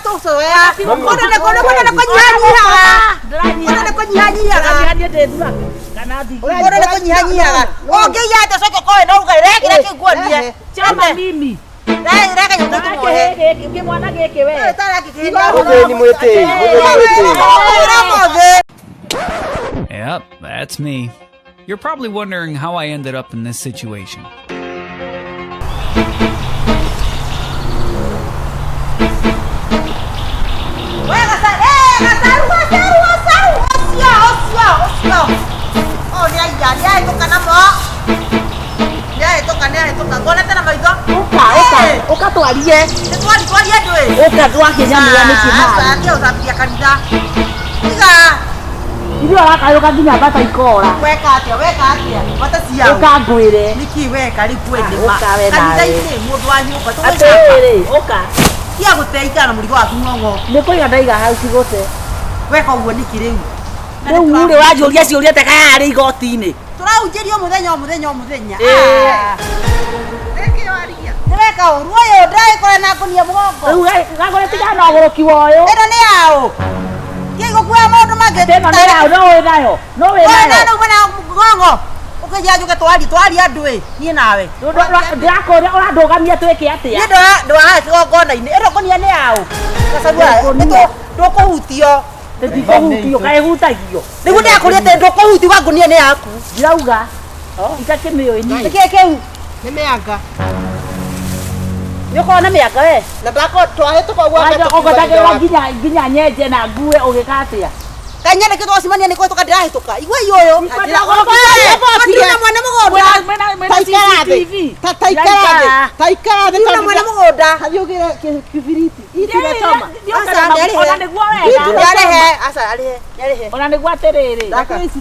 Ũratũcoya. Kũndũ nĩ kũndũ kũndũ nĩ kũnyihanyihaga. Kũndũ nĩ kũnyihanyihaga. Ndĩranyiha niĩ ndĩ thuraku kana thigi. Kũndũ nĩ kũnyihanyihaga. Ũngĩiya atĩa ũcoke ũkoe no uga rehe kĩrĩa kĩu nguonie. Choma mimi. Rehe rehe kanyamũ kau tũmuohe. Kĩmwana gĩkĩ we. Ũyũ taraki kĩhĩndĩ. Mũthĩni mwĩtĩi, mũthĩni mwĩtĩi. Ũmũthĩ. Yep, that's me. You're probably wondering how I ended up in this situation. We gacaru, eh, gacaru, gacaru, gacaru. Ũcio, ũcio, ũcio. Oh, nĩ aiya, nĩ ahĩtũka namo. Nĩ ahĩtũka, nĩ ahĩtũka. Nguonete na maitho. Ũka, ũka, ũka twarie. Nĩ twari, twarie andũ ĩ. Ũka twakĩnyamũra nĩkĩ Aca, marĩ. tiga gũcambithia kanitha. Tiga. Ithuĩ ũrakayũka nginya mbata ikora. Weka atĩa, weka atĩa. Bata ciao. Ũka ngwĩre. Nĩkĩ weka rĩu kwĩ nĩma. Ũka we nawe. Kanitha-inĩ mũndũ wa nyũmba tũgwĩka. Atĩrĩrĩ, ũka. Tiga gũte ikara na mũrigo waku ng'ong'o. Nĩ kũiga ndaiga hau cigũte. Weka ũguo nĩkĩ rĩu? Na Rĩu nĩ rĩ wanjũria ciũria ta kaya arĩ igoti-inĩ. Tũrahunjĩrio mũthenya o mũthenya o mũthenya. Ĩĩ. Ah. Nĩ weka ũru ũyũ ndĩragĩkora na ngũnia mũgongo. Rĩu gagũre tigana na ũgũrũki wa ũyũ. Ĩno nĩ yaũ? Kĩ gũkuoya maũndũ mangĩ? Ĩno nĩ yaũ, no wĩ nayo. No wĩ Ũyũ nayo. na uma na mũgongo. Ũkĩnjĩra njũke twarie twarie andũ ĩ niĩ nawe. Ndĩrakũria ũrandũgamia twĩke atĩa? Niĩ ndwahaha kĩgongona-inĩ. Ĩno ngũnia nĩ yaũ? Gacaru aya, ndũkũhutio. Ndikũhutio, kaĩ hutagio. Nĩguo ndĩrakũria atĩ ndũkũhutio wa ngũnia nĩ yaku. Ndirauga. Itakĩmĩũĩ niĩ. Nĩkĩĩ kĩu? Nĩ mĩanga. Nĩ ũkoragwo na mĩanga we? Na ndako twahĩtũka ũguo anga tũkiuga Ũgotagĩrĩra ithe nginya nginya nyenje na ngue ũgĩka atĩa? Kanya nĩkĩ twacemania nĩ kũhĩtũka ndĩrahĩtũka. Igua ũyũ. Ndina mwene mũgũnda. Mwĩna Taikara thĩ. CCTV. Ta taikara thĩ. Taikara thĩ Ndina tondũ mwene mũgũnda. Hathiĩ ũgĩre kĩbiriti. Itinachoma. Aca, nĩarĩhe. Ona nĩguo wega. Nĩarĩhe. Aca, arĩhe. Nĩarĩhe. Ona nĩguo atĩrĩrĩ.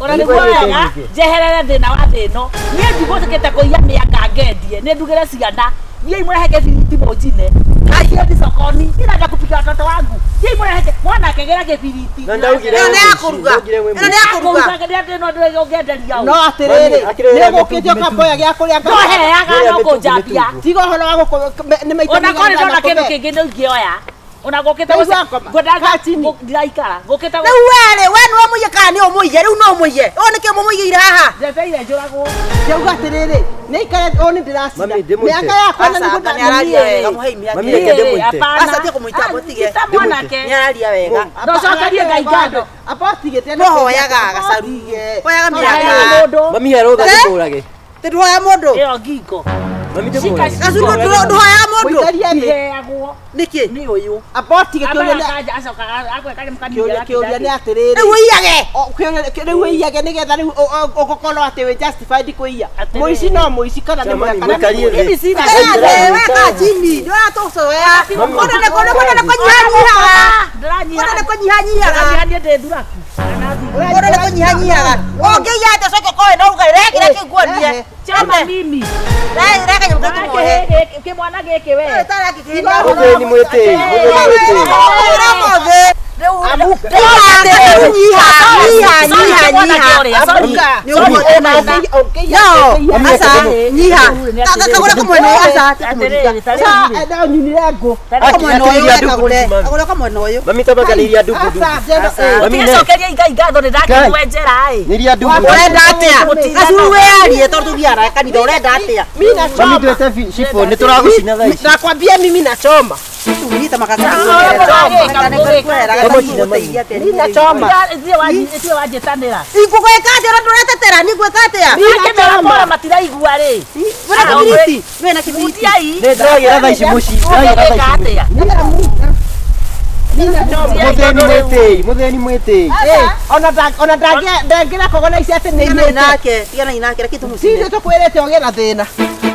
Ona Nĩguo nĩguo wega nĩguo. njeherere thĩna wa thĩ ĩno. Niĩ ndigũkĩte kũiya mĩanga ngendie, nĩ ndugĩre ciana. Thiĩi mũrehe kĩbiriti mũnjine. Thiĩni sokoni, ndirenda kupika watoto wangu. Thiĩi mũrehe mwana akĩgĩra kĩbiriti. Na ndaugire Ĩno nĩ ya wĩ mũici, kũruga. ndaugire wĩ Ĩno nĩ ya kũruga. Kũruga ũngĩenderia ũ. No atĩrĩrĩ, Mami, akĩrĩra nĩ ũgũkĩte mĩtungu, ũkamboya gĩa kũrĩa No heaga Rĩrĩa no mĩtungu, kũnjambia. mĩtungu. Tiga ũhoro wa gũkũ nĩ maita Ona korĩ maigana ndona kĩndũ kũbe. kĩngĩ nĩ ingĩoya. Ona ngũkĩte Ndaigua ngoma. ngwendaga Kaa chini. ndiraikara. Ngũkĩte Rĩu we rĩ, we nĩwe mũiye kana nĩ ũmũiye? Rĩu no ũmũiye. Ũũ nĩkĩ mũmũigĩire haha? njeteire njũragwo. Ndauga atĩrĩrĩ, nĩ ikare ũũ nĩ ndĩracina. Mami, ndĩmũite. Mĩanga yakwa na Aca, nĩguo anga nĩ araria wega, mũhei mĩaka. Mami, reke ndĩmũite. Hapana. Aca, tiga kũmũita, mũtige. Ita mwanake. Nĩ araria wega. Ndocokerie Ngai ngatho. Abotigĩte No hoyaga gacaru. Hoyaga Hoyaga mĩanga. mũndũ. Mami he rũtha Eh? ndĩmũrage. Tĩ ndũhoya mũndũ. Ĩyo ngingo. Mami Shika ndĩmũrage. Gacaru ndũhoyaga mũndũ. Mũikarie thĩ. Iheagwo Nĩkĩ? nĩ ũyũ. Abotige Ambaye kĩũria nĩ akaja acoka agweka nĩ kĩũria kĩũria nĩ atĩrĩrĩ. Rĩu ũiyage. O, kĩũria- rĩu ũiyage nĩgetha rĩu ũgũkorwo atĩ wĩ justified kũiya. Atĩrĩrĩ. Mũici no mũici kana nĩ Jamani, mwega kana nĩ mũikarie mũũru. thĩ. Mimi sina Ikara shida. thĩ, we kaa chini. Ndũratũcoya. Kũndũ nĩ kũndũ kũndũ nĩ kũnyihanyihaga. Kũndũ nĩ kũnyihanyihaga. Ndĩranyiha niĩ ndĩ thuraku. Kana thigi. Kũndũ nĩ kũnyihanyihaga. Ũngĩiya atĩa ũcoke ũkoe no uga rehe kĩrĩa kĩu nguonie. Choma mimi. Rehe rehe kanyamũ kau tũmuohe. Kĩmwana gĩkĩ we. Ũyũ taraki kĩhĩndĩ. Mũthĩni mwĩtĩi, mũthĩni mwĩtĩi. Ũmũthĩ. Amuka. Nyiha, nyiha, nyiha, nyiha. Amuka. Nĩ ũguo Ũngĩiya- No, ũngĩiya- aca, nyiha. Kagũre kamwena ũyũ, aca, Atĩrĩrĩ, ta Sa, rĩu rĩ. no nyunire ngũ. kamwena ũyũ, Akĩrĩria ndugu kagũre. ndugu, mami. Kagũre kamwena ũyũ. Mami tabaka nĩ iria ndugu ndugu. Aca, njeno- Aca. Mami ne. Tigacokeria Ngai ngatho nĩ ndakĩgwe njera ĩ. Nĩ iria ndugu. Ũrenda atĩa? Gacuru wĩyarie tondũ tũthiaga kanitha, ũrenda atĩa? Mimi Mami nachoma. twete cibũ nĩ tũragũcina thaa ici. Nakwambia mimi nachoma. Nyita makaka. Mimi nachoma. Ithuĩ wanjĩtanĩra. Ingũgwĩka atĩa ũrĩa ndũretetera? Niĩ ngwĩka atĩa? Akĩmera pora matiraigua rĩ. Wĩna kĩbiriti? Wĩna kĩbiriti? Mutiai. Nĩ ndĩragĩra thaa ici mũciĩ. Ndĩragĩra thaa Ũngĩka ici mũciĩ. atĩa? Mũthĩni mwĩtĩi, mũthĩni mwĩtĩi. Ona ona ndangĩra kogona ici atĩ nĩ Tiganai inyĩte. nake, tiganai nake, reke tũmũcine. Ti ithuĩ tũkwĩrĩte ũgĩe na thĩna.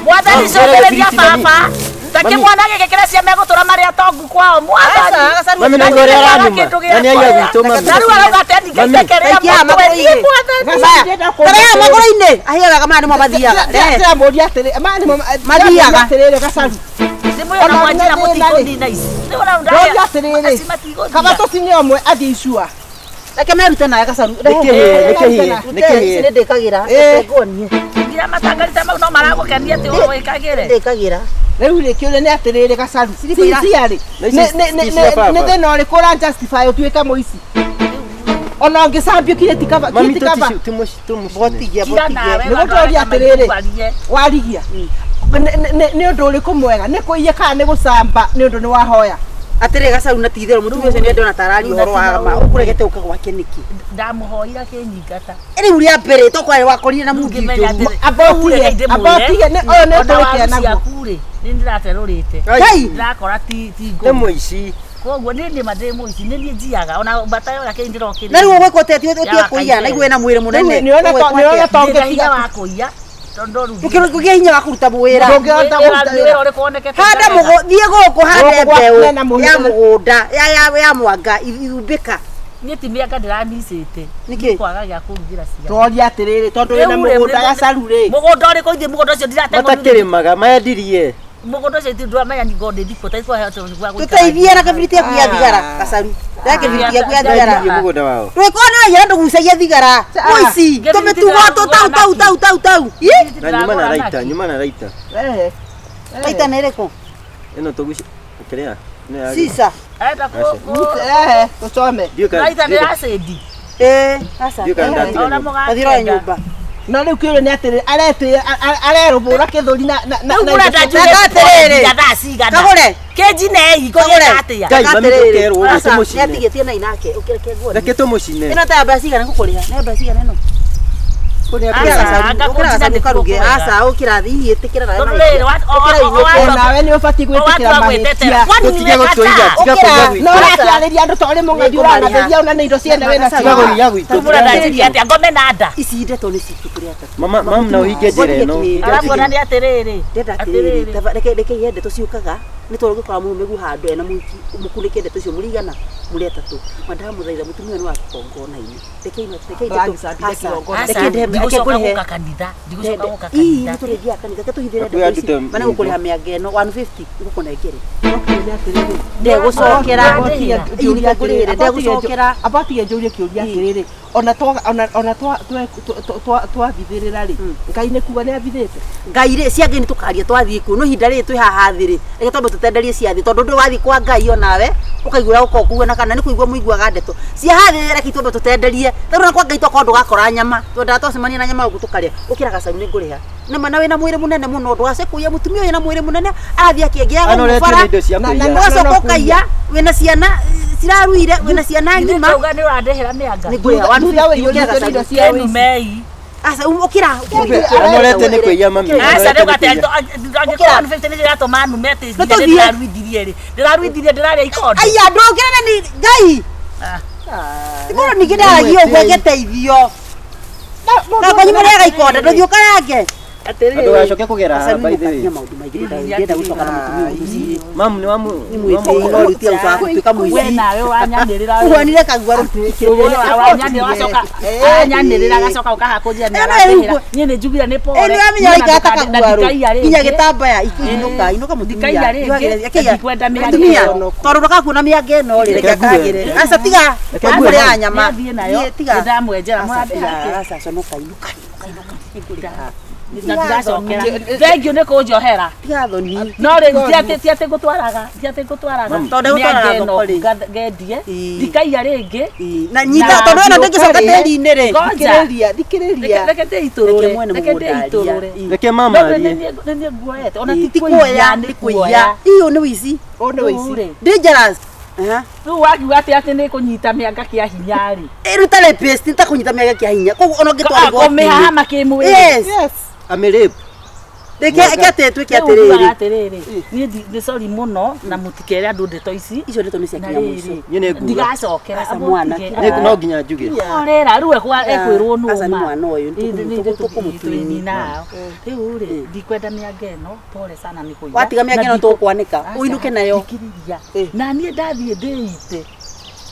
Mwathani Mami, cokereria kĩbiriti mami. baba. Ta kĩmwana gĩkĩ kĩrĩa cia megũtũra marĩ atongu kwao. Mwathani. Mami na ũrĩa aranuma. Na nĩ aiya gwitũ mami. Na rĩu arauga atĩ Mami. andingaitekerea Aikia mũtwe. magũrũ-inĩ. Niĩ mwathani. Maya, Taraya magũrũ-inĩ. Ahiaga maya nĩmo mathiaga. Rehe. Ndĩramũria atĩrĩ, maya nĩmo Mathiaga. atĩrĩrĩ gacaru. Ndĩmwĩra na mwanjira mũtikũnina ici. Ndĩmwĩra Ndoria atĩrĩrĩ, Aci matigũthira. kaba tũcine ũmwe athiĩ icua. Reke merute nawe gacaru. Nĩ kĩhĩĩ, nĩ kĩhĩĩ, nĩ Ici kĩhĩĩ. nĩ ndĩkagĩra. Ĩĩ. Reke nguonie. Nginya matangarita mau no maragũkenia atĩ ũwĩkagĩre. Ndĩkagĩra. Rĩu rĩ kĩũria nĩ atĩrĩrĩ gacaru. Silipa ira- Sincerely. Na ici Nĩ ti cia baba. nĩ thĩna ũrĩkũ ũra justify ũtuĩke mũici? Ona ũngĩcambio kinya ti kaba Mami kinya ti kaba. tumucine. Botigia Tiga botigia. nawe Nĩ gũtũria atĩrĩrĩ. atĩrĩrĩ. Warigia. Nĩ ũndũ ũrĩkũ mwega? Nĩ kũiya kana nĩ gũcamba nĩ ũndũ nĩ wahoya? Atĩrĩ gacaru na ti itherũ mũtumia ũcio nĩ ndona tarari ũhoro wa ma ũkũregete ũka gwake nĩkĩ? Ndamuhoira kĩnyingata. Rĩu rĩa mbere tokware wakorire na mũndũ Ngĩmenya njũru. atĩrĩ- Abotige abotige nĩ ũyũ nĩ Ona ũtũrĩkĩa waru naguo. ciaku rĩ, nĩ ndĩraterũrĩte. Ngai! Ndĩrakora ti ti Nĩ ngũrũ. mũici. Koguo niĩ nĩ ma ndĩ mũici, nĩ niĩ njiyaga ona mbata yora kĩĩ ndĩrokĩrĩra. Na rĩu ũgwĩka ũteti ũtige kũiya na igue na mwĩrĩ mũnene. Rĩu nĩona Ũgwĩkwo nĩona atĩa? to Ndĩ na hinya ũngĩtiga wa kũiya tondũ rĩu Ndũkĩgĩa hinya wa kũruta wĩra. Ndũngĩhota Wĩra- kũruta wĩra wĩra. ũrĩkũ wonekete Handa ndarega? mũgũ thiĩ gũkũ hande Gũkũ gwa- mbeũ mena mũhĩrĩga. ya mũgũnda ya ya ya mwanga ithumbĩka. Niĩ ti mĩanga ndĩramicĩte. Nĩkĩ? Kwaga gĩa kũrugĩra ciana. Tworia atĩrĩrĩ tondũ wĩna Rĩu rĩ, mũgũnda gacaru rĩ. Mũgũnda ũrĩkũ ithuĩ mũgũnda ũcio ndirategwo Matakĩrĩmaga maendirie. Mũgũnda ũcio ithuĩ ndũramenya ni ngondĩ ndikũ ta ikũheo tondũ gwa gũikara. Tũteithie na kabiriti yaku ya thigara gacaru. Ndaya kĩbiriti yaku ya thigara. Maendirie mũgũnda wao. Rwĩko nĩ waiyara ndũgucagia thigara. Mũici Kĩbiriti tũmĩtugo tũ tau tau tau tau tau. Ĩ! Na nyuma na raita, nyuma na raita. Ehe. Raita nĩ ĩrĩkũ? Ĩno tũguci kĩrĩa? Ĩno ya Sisa. Arenda kũ kũ Ehe, tũcome. Ndiũ kana Raita nĩ acidi. Ĩ, aca. Ndiũ kana ndatiga Ona nyũmba. Gathira wa mũgakenda. nyũmba. No rĩu kĩũria nĩ atĩrĩrĩ aretĩ arerũbũra kĩthũri na na na Rĩu mũrenda na- njuge Na atĩrĩrĩ. nginya thaa cigana? Kagũre. Kĩnjinei Kagũre. ngũgĩka atĩa? Ngai, mami ndũkerwo ũguo, Aca, tũmũcine. nĩatigĩtie na inake ũkĩreke nguo. Reke tũmũcine. Ĩno ta mbeca cigana ngũkũrĩha? Nĩ mbeca cigana ĩno? Kũrĩa Aca, Ũkĩra gacaru, anga ũkĩra kũnjina gacaru ũkaruge. nĩkuo kwega. Aca, ũkĩra hihi ĩtĩkĩra nawe Tondũ mahĩtia. rĩrĩ, Ũkĩra inũke. Onawe nĩ ũbatiĩ gwĩtĩkĩra Owatua mahĩtia. gwĩtetera. Kwani Tũtige nĩ gũtũiga, wekata? tiga Ũkĩra. kũiya gwitũ. No ũrakĩarĩria andũ ta ũrĩ mũng'athi ũrang'athĩria ona nĩ indo ciene wĩna Tiga Tiga cio. kũiya gwitũ. Rĩu mũrenda njirie atĩa? Ngome na nda. Ici ndeto nĩ citũ tũrĩ atatũ. Mama, mam na ũhinge njĩra ĩno. Ngotige Arabu ona nĩ atĩrĩrĩ. Ndenda atĩrĩrĩ, reke reke ihe ndeto ciũkaga nĩ tondũ ũngĩkora mũrũme handũ ena mũhiki mũkunĩke ndeto icio mũrigana mũrĩ atatũ mandamũthaitha mũtumia nĩ wa kĩgongona-inĩ reke ino reke ndeto Ndũragĩcambithia aca kĩgongona. reke ndehe reke Ndigũcoka ngũrĩhe gũka kanitha. Ndigũcoka gũka ii kanitha. nĩ tũrĩthiaga kanitha reke tũhithĩre Nakuo ndeto ici yandute mana gũkũrĩha mĩanga ĩno 150 ngũkũnengere Ndegũcokera. ndegũcokera ii nĩ ngũrĩhĩre ndegũcokera Abotige njũrie kĩũria atĩrĩrĩ ona ona twabithĩrĩra rĩ Ngai nĩ kuga nĩ abithĩte. Ngai rĩ cia Ngai nĩ tũkaria twathiĩ kuo no ihinda rĩrĩ twĩ haha thĩ rĩ reke twambe tũtenderie cia thĩ tondũ ndũ wathiĩ kwa Ngai onawe ũkaigua ũrĩa ũkoragwo kũhuana kana nĩ kũigua mũiguaga ndeto cia haha thĩ reke twambe tũtenderie tondũ na kwa Ngai tokorwo ndũgakora nyama twendaga twacemania na nyama gũkũ tũkarĩa ũkĩra gacaru nĩ ngũrĩha nĩma na wĩna mwĩrĩ mũnene mũno ndũgace kũiya mũtumia ũyũ na mwĩrĩ mũnene arathiĩ akĩengĩaga Anoretio gũkũ bara nĩ indo cia Na- kũiya. na- ũgacoka ũkaiya wĩna ciana ciraruire wĩna ciana ng'ima Ndauga nĩ ũrandĩhĩra mĩanga. nĩ ngũrĩha Thutha 150 ũiyũrĩtio ũkĩra nĩ gacaru indo cia ũici. Kĩnumei. aca ũkĩra Anorete nĩ kũiya mami. Aca Anorete rĩu nĩ atĩ kũiya. angĩkorwo 150 nĩ iratũma nume atĩ nginya tũthiĩ. ndĩraruithirie rĩ. Ndĩraruithirie ndĩrarĩa ikondo. Aya ndũngĩra na ni Ngai. Mũndũ ningĩ ndaragia ũguo angeteithio. Na kwanyu mũrĩaga ikonda ndũthiĩ ũkarange. Ndũgacoke kũgera haha by the way. Maũndũ maingĩ ndĩrenda gũcoka na mũtumia ũyũ mũciĩ. Mam nĩ wamu. Nĩ mwĩtĩi no rĩu tiga gũcoka gũtuĩka We mũici. nawe ũranyanĩrĩra. Ũhuanire kagua Ũranyanĩrĩra wacoka aranyanĩrĩra agacoka ũkaha kũnjĩra nĩ Ĩno rĩu arandĩhĩra. Niĩ nĩ njugire nĩ pole. Ĩ nĩ wamenya waikara ta Na kaguarũ. ndikaiya rĩngĩ. Nginya gĩtambaya inũka inũka mũtumia. Ndikaiya rĩngĩ, Akĩiya. ndikwenda mĩanga Mũtumia ĩno. tondũ ndũgakuona mĩanga ĩno rĩ reke Reke ngue. akagĩre. Aca tiga. Reke ngue. Mũrĩaga nyama. Nĩathiĩ nayo. Thiĩ, tiga. Nĩndamwenjera Aca mũrandĩha tiga, atĩa? aca conoka inũka inũka inũka. Nĩngũrĩha. Na ndigacokera. Thengiũ nĩ kũnjohera. Tiga thoni. No rĩu ti atĩ ti atĩ ngũtwaraga ti atĩ ngũtwaraga Tondũ ndegũtwaraga mĩanga ĩno thoko rĩ. ngendie Ĩĩ. ndikaiya rĩngĩ Ĩĩ, na nyita Na tondũ ĩno ndĩngĩcoka ũkarĩa. tĩri-inĩ rĩ Ngoja. Thikĩrĩria, thikĩrĩria. Reke ndĩitũrũre Reke mwene reke mũgũnda aria. ndĩitũrũre Ĩĩ. Reke mama No, arie. nĩ niĩ nguoete ona Ĩĩ, ti ti kũiya kuoya nĩ nĩ kũiya kuoya iyo nĩ ũici Ũũ nĩ ũici. Rĩu rĩ, dangerous. Aha. rĩu wakiuga atĩ atĩ nĩ kũnyita mĩanga kĩa hinya rĩ Ĩruta rapist nĩ ta kũnyita mĩanga kĩa hinya koguo ona ũngĩtwara kũmĩhahama kĩmwĩrĩ Yes. Yes. Amĩrape. Reke reke atĩ twĩke Rĩu ngiugaga atĩrĩrĩ atĩrĩrĩ niĩ nĩ sorry mũno na mũtikere andũ ndeto ici icio ndeto nĩ cia na kinya mũico rĩrĩ Niĩ nĩ nguga. ndigacokera Aca mwana, amũtige. Nĩ- No nginya njuge. Orera rĩu ekwĩrwo nũ Aca nĩ ma. mwana ũyũ, Ĩ, tũkũmũtuini. nao rĩu rĩ ndikwenda mĩanga ĩno pole sana nĩ kũiya Watiga mĩanga Na ĩno tũkwanĩka Aca, ũinũke nayo thikĩrĩria. Na niĩ ndathiĩ ndĩite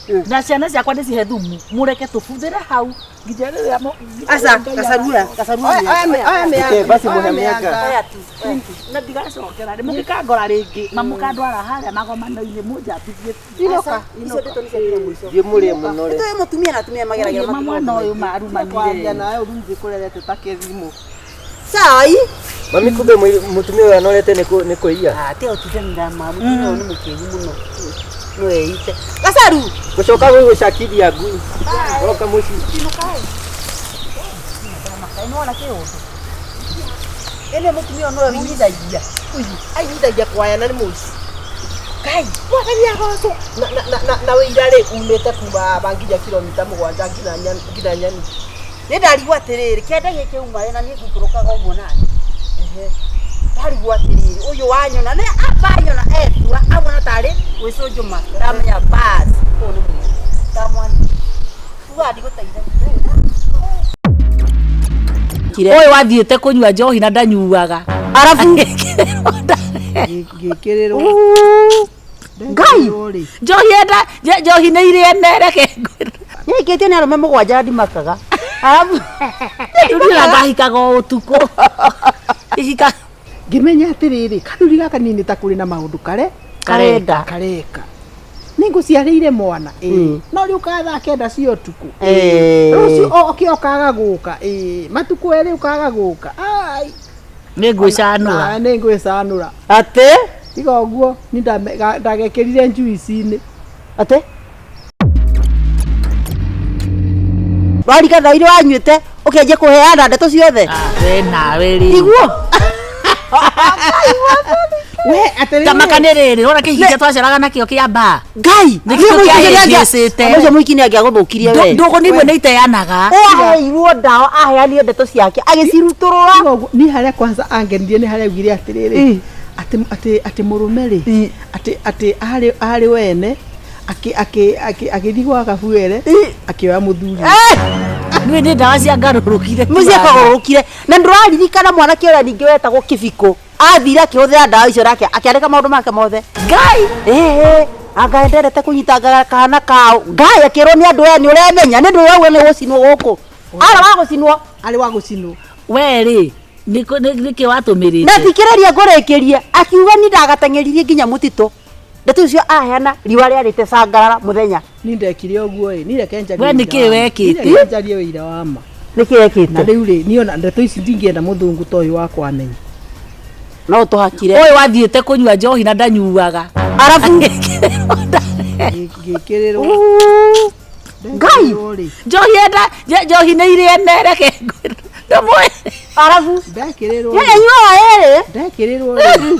Mm. na ciana ciakwa ndĩcihe thumu mũreke tũbuthĩre hau nginya rĩrĩa Aca gacarua gacarua Oya oya Okay, mĩanga. basi Oya muhe mĩanga. Oya tu oya tu. na ndigacokera rĩ mũngĩkangora rĩngĩ mamũkandwara harĩa magomano-inĩ mũnjambithie Inũka. Icio ndeto nĩ cia kinya mũico Thiĩ mũrĩe mũno rĩ. Nĩ tũĩ mũtumia na atumia mageragĩra ma mwana ũyũ marumanire Kwaria nawe ũrungi kũrerete ta kĩrimũ. Cai. Mami kumbe mutumia ũyũ anorete nĩ kũiya. Ah, tiga gũtindanĩra ma mũtumia ũyũ nĩ mũkĩgu mũno. No eite. Gacaru. Gũcoka gũgũcakithia ngui. Oka mũciĩ. Nĩwona kĩũndũ. Ĩno mũtumia ũyũ nowe ũinyithagia. Ainyithagia kwayana nĩ mũici. Ngai. Mwathani agocwo. Na wĩira rĩ umĩte kuma aba nginya kilomita mũgwanja nginya nyani. Nĩ ndarigwo atĩrĩrĩ, kĩanda gĩkĩ uma rĩ na niĩ ngũikũrũkaga ũguo nani. Ndarigwo atĩrĩrĩ, ũyũ wanyona nĩ amba anyona etua amona tarĩ gwĩcũnjũma ndamenya bas ũyũ nĩ mũici. Ndamwana. Uga ndigũteithagia. Ũyũ wathiĩte kũnyua njohi na ndanyuaga. Arabu Ngĩkĩrĩrwo. Ngai. Njohi enda njohi nĩ irĩ ene reke ngwĩre. Nĩaikĩtio nĩ arũme mũgwanja ndimakaga. Arabu Ndira ngahikaga o ũtukũ. Ihika Ngĩmenya atĩrĩrĩ, kathuri gaka niĩ nĩ ta kũrĩ na maũndũ kare karenda. kareka. Nĩ ngũciarĩire mwana ĩĩ. No rĩu ũkaga thaa kenda cia ũtukũ. Ĩĩ. Rũciũ oke ũkaga gũka ĩĩ. Matukũ erĩ ũkaga gũka. Ai. nĩ ngwĩcanũra. Na nĩ ngwĩcanũra. Atĩ Tiga ũguo niĩ ndagekĩrire njuici-inĩ. atĩ warika thaa iria wanyuĩte ũkĩanjia kũheana ndeto ciothe. We nawe rĩ. Iguo. We atĩrĩrĩ. Tamaka nĩ rĩrĩ, wona kĩhiki twaceraga nakĩo kĩa mbaa. Ngai. Nĩkĩo kĩahĩngĩcĩte. Ũcio mũiki nĩ angĩagũthũkirie we. Ndũgũ nĩ imwe nĩ iteanaga. Ũaheirwo ndawa aheanire ndeto ciake agĩcirutũrũra. Tiga ũguo niĩ harĩa kwanza angenirie nĩ harĩa augire atĩrĩrĩ atĩ atĩ atĩ mũrũme rĩ atĩ atĩ arĩ wene agĩthiĩ gwa kabuere akĩoya mũthuri. Niĩ nĩ ndawa cia ngarũrũkire. Mũciĩ akagũrũkire na ndũraririkana mwanake ũrĩa ningĩ wetagwo Kĩbikũ athire akĩhũthĩra ndawa icio nake akĩandĩka maũndũ make mothe. Ngai. Ĩĩ anga nderete kũnyitanga kahana kao. Ngai akĩrwo nĩ andũ aya nĩ ũremenya nĩ ndũ wauga nĩ gũcinwo gũkũ. Ara wa gũcinwo. Arĩ wa gũcinwo. We rĩ nĩkĩ watũmĩrĩte? Na thikĩrĩria ngũrĩkĩrie akiuga ni ndagateng'eririe nginya mũtitũ. Ndeto icio aheana riũa rĩarĩte cangarara mũthenya. Niĩ ndekire ũguo ĩ, niĩ reke njarie. We nĩkĩ wekĩte? Niĩ reke njarie wĩira wa ma. Nĩkĩ ekĩte? Na rĩu rĩ, niĩ ona ndeto ici ndingĩenda mũthũngũ ta ũyũ wakwa amenye. No tũhakire. Ũyũ wathiĩte kũnyua njohi na ndanyuaga. Arabu Ngĩkĩrĩrwo. Ngai. Njohi enda njohi nĩ irĩ ene reke ngwĩre. Ndũmũĩ. Arabu Ndekĩrĩrwo. Ye anyuaga ĩrĩ. Ndekĩrĩrwo rĩ.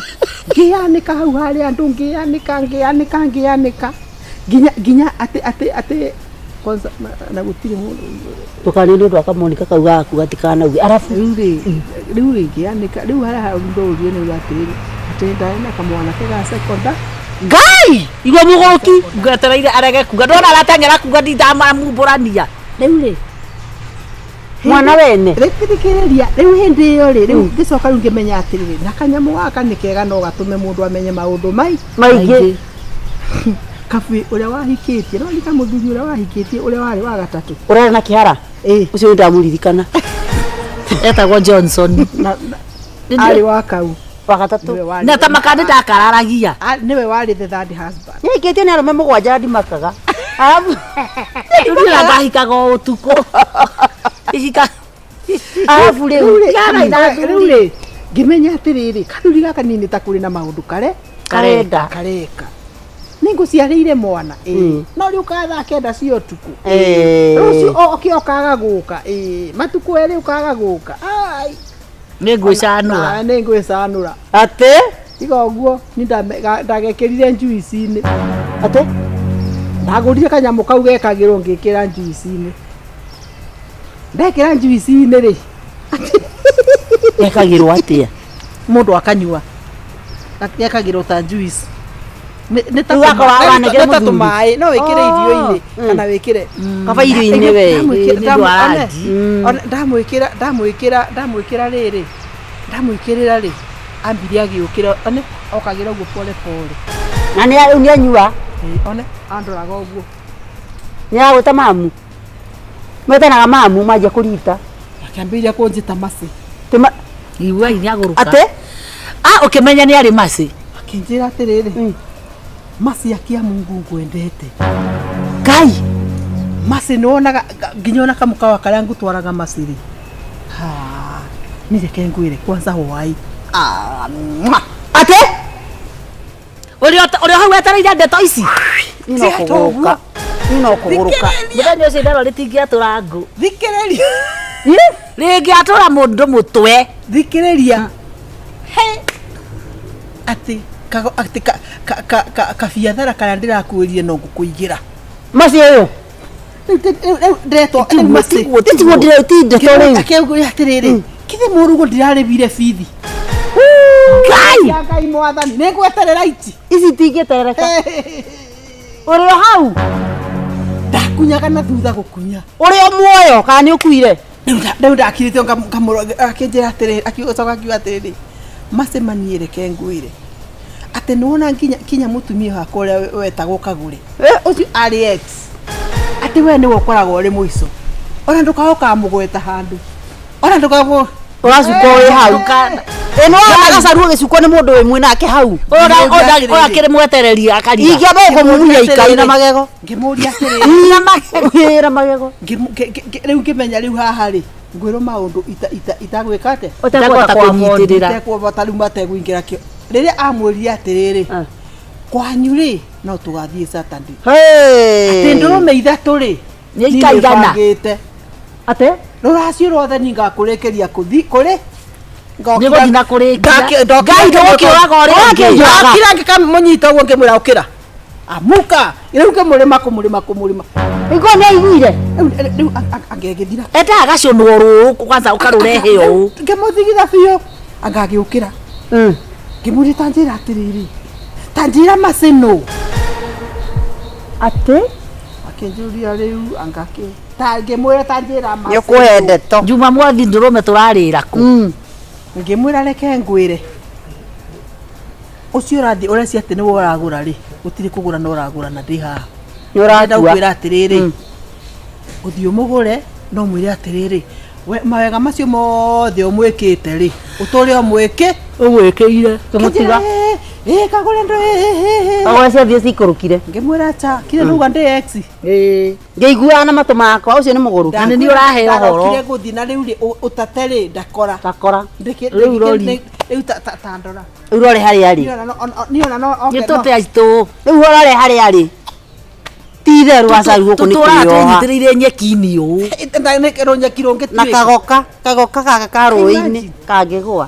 Ngĩyanĩka hau harĩa andũ ngĩyanĩka ngĩyanĩka ngĩyanĩka nginya nginya atĩ atĩ atĩ kwanza na gũtirĩ mũndũ. Ndũkarĩe nĩ ũndũ wa kamonika kau gaku gatikanauge. Arabu Rĩu rĩ ngĩyanĩka rĩu harĩa hau ndũrio nĩ atĩrĩrĩ atĩ ndarĩ na kamwanake ga sekonda. Ngai igua mũgũrũki ngwetereire arege kuga ndona arateng'era kuga nditamamumbũrania. Rĩu rĩ mwana wene Thikĩrĩria rĩu hĩndĩ ĩyo rĩ rĩu ngĩcoka rĩu ngĩmenya atĩrĩrĩ na kanyamũ gaka nĩ kega no gatũme mũndũ amenye maũndũ maingĩ. Kabui ũrĩa wahikĩtie no nĩ kamũthuri ũrĩa wahikĩtie ũrĩa warĩ wa gatatũ. Ũrarĩ na kĩhara? Ĩĩ. Ũcio nĩ ndamũririkana. Etagwo Johnson. Arĩ wa kau. Wa gatatũ. Na tamaka nĩ ndakararagia. Nĩwe warĩ the third husband. Nĩaikĩtio nĩ arũme mũgwanja ndimakaga. Arabu Ndira ngahikaga o ũtukũ. Ihika. Arabu rĩu rĩu rĩ ngĩmenya atĩrĩrĩ kathuri gaka niĩ nĩ ta kũrĩ na maũndũ kare karenda kareka. Nĩ ngũciarĩire mwana ĩĩ. No rĩu ũkaga thaa kenda cia ũtukũ. Ĩĩ. Rũciũ oke ũkaga gũka ĩĩ. Matukũ erĩ ũkaga gũka. Ai. Nĩ ngwĩcanũra. Nĩ ngwĩcanũra. Atĩ Tiga ũguo niĩ ndagekĩrire njuici-inĩ. Atĩ Ndagũrire kanyamũ kau gekagĩrwo ngĩkĩra njuici-inĩ. Ndekĩra njuici-inĩ rĩ. Gekagĩrwo atĩa? Mũndũ akanyua. Gekagĩrwo ta juice. Nĩ ta Rĩu akorwo aranengera ta mũthuri. tũmaĩ no wĩkĩre irio-inĩ kana wĩkĩre Kaba irio-inĩ we. Ndamwĩkĩra ndamwĩkĩra ndamwĩkĩra rĩrĩ ndamwĩkĩrĩra rĩ ambire agĩũkĩra one okagĩra ũguo pole pole. Na nĩ rĩu nĩ anyua. One andoraga ũguo. Nĩ aragwĩta mamu. Metanaga mamu manjia kũrita. Akĩambĩrĩria kũnjĩta maci. Igua nĩ agũrũka. Atĩ? Ah, ũkĩmenya nĩ arĩ maci. Akĩnjĩra atĩrĩrĩ maci akia Mungu ngwendete. Ngai. Maci nĩ wonaga nginya ona kamũkawa karĩa ngũtwaraga maci rĩ. Ha. Nĩ reke ngwĩre kwanza wai. Ah, mwah. Atĩ Ũrĩa ũrĩa hau wetereire ndeto ici. Niĩ no kũgũrũka. Niĩ no kũgũrũka. Mũthenya ũcio ithanwa rĩtingĩatũra ngũ. Thikĩrĩria. Rĩngĩatũra mũndũ mũtwe. Thikĩrĩria. Atĩ kago atĩ ka ka ka ka kabiathara karĩa ndĩrakuĩrire no ngũkũigĩra. Maci ũyũ. Rĩu ndĩretwo rĩu maci. Tiguo ndĩre ti ndeto rĩu. Akĩnjĩra atĩrĩrĩ, kithĩ mũrugũ ndirarĩbire bithi. Ngai! Ya Ngai mwathani, nĩ ngweterera iti. Ici itingĩterereka. Ũrĩ o hau. Ndakunyaga na thutha gũkunya. Ũrĩ o muoyo kana nĩ ũkuire? Rĩu ndakirĩte akĩnjĩra atĩrĩrĩ, akiuga akiuga atĩrĩrĩ, macemanie reke ngwĩre atĩ nĩwona nginya kinya mũtumia wakwa ũrĩa wetagwo Kagũre ũcio arĩ ex atĩ we nĩwe ũkoragwo ũrĩ mũico ona ndũkaga ũkamũgweta handũ ona ndũkagwo Ũracukwo wĩ hau. Ĩ nĩ wona gacaru ũgĩcukwo nĩ mũndũ wĩ mwĩnake hau. Ũyũ akĩrĩ mwetereri akariga. Ingĩamba gũkũmumunya ikai na magego. Ngĩmũria atĩrĩrĩ, Na magego. Ĩ, na magego. Rĩu ngĩmenya rĩu haha rĩ ngwĩrwo maũndũ itagwĩka atĩa. Ũtekũhota kũnyitĩrĩra. Itekũhota rĩu matekũingĩra kĩo rĩrĩa amwĩrire atĩrĩrĩ, kwanyu rĩ no tũgathiĩ Saturday Hey. atĩ ndũrũme ithatũ rĩ Nĩ ikaigana. nĩbangĩte. Atĩ? Rũracio rwothe ni ngakũrĩkĩria kũthi kũrĩ Nĩ gũthiĩ na kũrĩkia. Ngai ndũgũkĩũraga ũrĩa ũngĩ. Ndokira ngĩkamũnyita ũguo ngĩmwĩra ũkĩra amuka rĩu ngĩmũrĩma kũmũrĩma kũmũrĩma. Iko nĩ aiguire. Rĩu angĩgĩthira. Endaga gacũnwo rũũ kwanza ũkarũrehe ũũ. Ngĩmũthigitha biũ angagĩũkĩra ngĩmũria ta njĩra atĩrĩrĩ, ta njĩra macino. Atĩ? Akĩnjũria rĩu angakĩ ta ngĩmwĩra ta njĩra Nĩ macino. ũkũhe ndeto. Jumamothi ndũrũme tũrarĩra kũ? Ngĩmwĩra reke ngwĩre ũcio ũrathiĩ ũrecia atĩ nĩwe ũragũra rĩ gũtirĩ kũgũra no ũragũra na ndĩ haha. Nĩ Ndĩrenda ũrakua. gũkwĩra atĩrĩrĩ, ũthiĩ ũmũgũre no mwĩre atĩrĩrĩ, we mawega macio mothe ũmwĩkĩte rĩ ũtũre ũmwĩkĩ Ũgwĩkĩire. Kĩmũtiga. Ĩ kagũre ndũ Kagũre ciathiĩ cikũrũkire. Ngĩmwĩra cha kire nuga ndĩ ex. Ngĩiguaga na matũ makwa ũcio nĩ mũgũrũki. Na nĩ niĩ ũraheo ũhoro. Ndarokire gũthiĩ na rĩu rĩ ũtate rĩ ndakora. Ndakora. Rĩu rori. Rĩu ta ndora. Rĩu rore harĩa arĩ. Niĩ ona no oke Nĩ tũte aitũ. Rĩu rore harĩa arĩ. Ti itherũ acaru gũkũ nĩ Tũtũraga kwĩyoha. twĩnyitĩrĩire nyeki-inĩ ũũ. Rũnyeki rũngĩ Na kagoka, kagoka gaka ka rũĩ-inĩ kangĩgũa.